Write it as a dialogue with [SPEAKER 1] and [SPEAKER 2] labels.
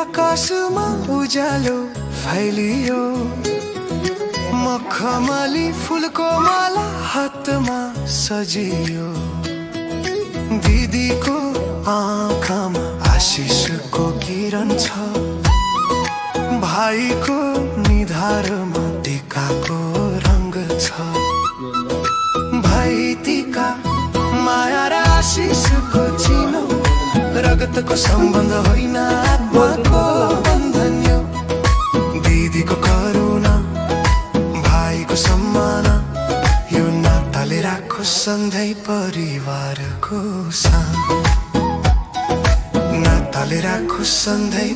[SPEAKER 1] आकाशमा उज्यालो फैलियो, मखमली फुलको माला हातमा सजियो। दिदीको आँखामा आशिषको किरण छ, भाइको निधारमा टिकाको रंग छ। भाइ टिका माया र आशिषको चिनो, रगतको सम्बन्ध होइन आत्माको बन्धन यो। दिदीको करुणा, भाइको सम्मान, यो नाताले राखो सधैँ परिवारको सान। नाताले राखो सधैँ